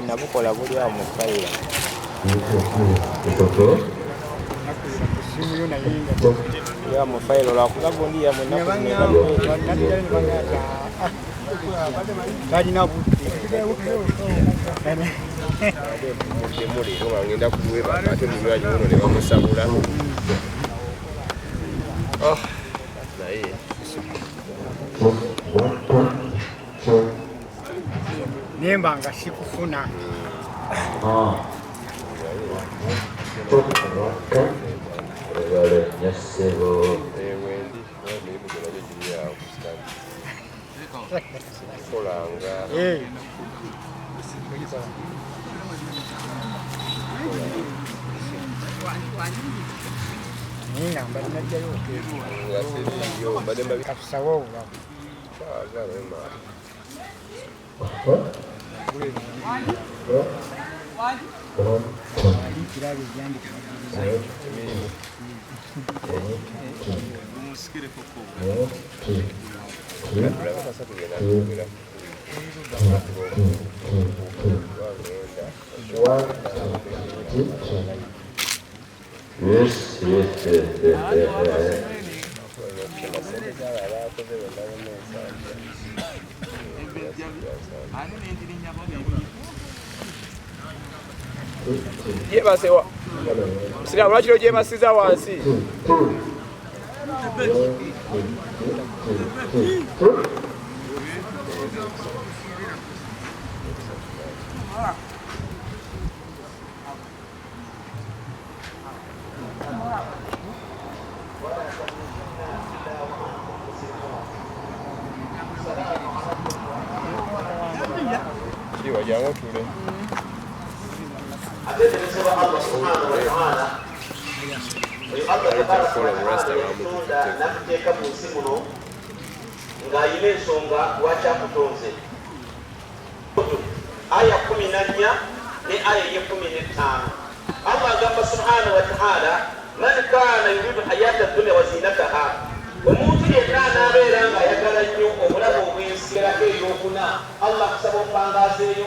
Nabukola buli awo mu fayiro. Buli awo mu fayiro lwakuba gundi yammwe ennaku zino ebadde. Talina budde. Muddemu leero nga ngenda kuwebaka ate munywanyi wuno ne bamusabula. Ah, naye Nemba nga sikufuna. Wendi emirimu gyonna gyo giri awo ku stand kolanga. Naye nga mbadde najjayo okeera. Nga siriiyo mbadde mbabi. Katusabe obulamu. Saagala ema. Ali kirabo ebyandika. Emirimu. Tulaba tugenda twogera wagenda. Yes. Sente zaabo abakoze bonna bonna ensanja. Yebasewa musiraamu, lwaki ogyebasiza wansi? Kiwa jangu otule. Atenderezebwa Allah subhanahu wataala, oyo Allah tabaraka Kola wataala omurasta yatonda bamututte. n'atuteeka mu nsi muno ng'ayina ensonga lwaki akutonze. Aya 14 ne aya ey'e15, Allah agamba subhanahu wataala: man kana yuridu hayata dunya wa zinataha, omuntu yenna anaabeera ng'ayagala nnyo obulamu obw'ensi. Erako ey'okuna, Allah akusaba ompangaazeeyo.